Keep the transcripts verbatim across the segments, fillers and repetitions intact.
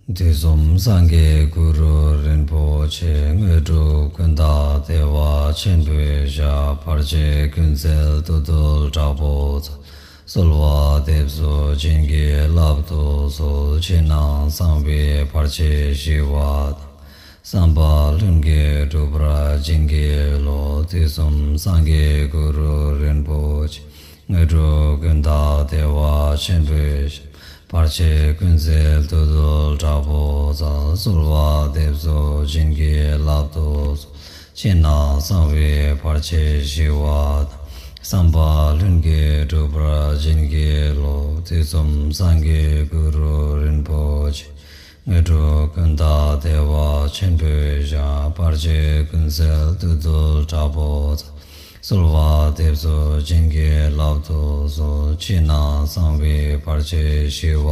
དུས་གསུམ་སངས་རྒྱས་གུ་རུ་རིན་པོ་ཆེ། དངོས་གྲུབ་ཀུན་བདག་བདེ་བ་ཆེན་པོའི་ཞབས། བར་ཆད་ཀུན་སེལ་བདུད་འདུལ་དྲག་པོ་རྩལ། གསོལ་བ་འདེབས་སོ་བྱིན་གྱིས་བརླབ་ཏུ་གསོལ། ཕྱི་ནང་གསང་བའི་བར་ཆད་ཞི་བ་དང་། བསམ་པ་ལྷུན་གྱིས་འགྲུབ་པར་བྱིན་གྱིས་རློབས། དུས་གསུམ་སངས་རྒྱས་གུ་རུ་རིན་པོ་ཆེ། དངོས་གྲུབ་ཀུན་བདག་བདེ་བ་ཆེན་པོའི་ཞབས། བར་ཆད་ཀུན་སེལ་བདུད་འདུལ་དྲག་པོ་རྩལ། གསོལ་བ་འདེབས་སོ་བྱིན་གྱིས་བརླབ་ཏུ་གསོལ། ཕྱི་ནང་གསང་བའི་བར་ཆད་ཞི་བ་དང་། བསམ་པ་ལྷུན་གྱིས་འགྲུབ་པར་བྱིན་གྱིས་རློབས། དུས་གསུམ་སངས་རྒྱས་གུ་རུ་རིན་པོ་ཆེ། དངོས་གྲུབ་ཀུན་བདག་བདེ་བ་ཆེན་པོའི་ཞབས། བར་ཆད་ཀུན་སེལ་བདུད་འདུལ་དྲག་པོ་རྩལ། གསོལ་བ་འདེབས་སོ་བྱིན་གྱིས་བརླབ་ཏུ་གསོལ། ཕྱི་ནང་གསང་བའི་བར་ཆད་ཞི་བ།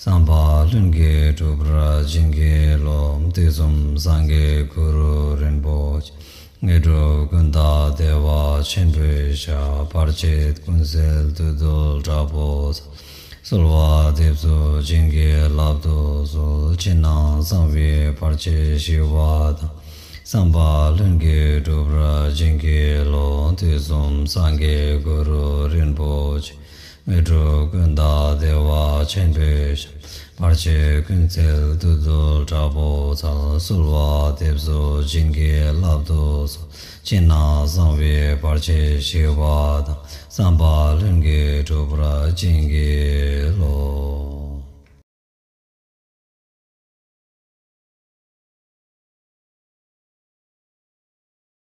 བསམ་པ་ལྷུན་གྱིས་འགྲུབ་པར་བྱིན་གྱིས་རློབས། དུས་གསུམ་སངས་རྒྱས་གུ་རུ་རིན་པོ་ཆེ། དངོས་གྲུབ་ཀུན་བདག་བདེ་བ་ཆེན་པོའི་ཞབས། བར་ཆད་ཀུན་སེལ་བདུད་འདུལ་དྲག་པོ་རྩལ། གསོལ་བ་འདེབས་སོ་བྱིན་གྱིས་བརླབ་ཏུ་གསོལ། ཕྱི་ནང་གསང་བའི་བར་ཆད་ཞི་བ་དང་། བསམ་པ་ལྷུན་གྱིས་འགྲུབ་པར་བྱིན་གྱིས་རློབས། དུས་གསུམ་སངས་རྒྱས་གུ་རུ་རིན་པོ་ཆེ། དངོས་གྲུབ་ཀུན་བདག་བདེ་བ་ཆེན་པོའི་ཞབས། བར་ཆད་ཀུན་སེལ་བདུད་འདུལ་དྲག་པོ་རྩལ། གསོལ་བ་འདེབས་སོ་བྱིན་གྱིས་བརླབ་ཏུ་གསོལ། ཕྱི་ནང་གསང་བའི་བར་ཆད་ཞི་བ་དང་། བསམ་པ་ལྷུན་གྱིས་འགྲུབ་པར་བྱིན་གྱིས་རློབས།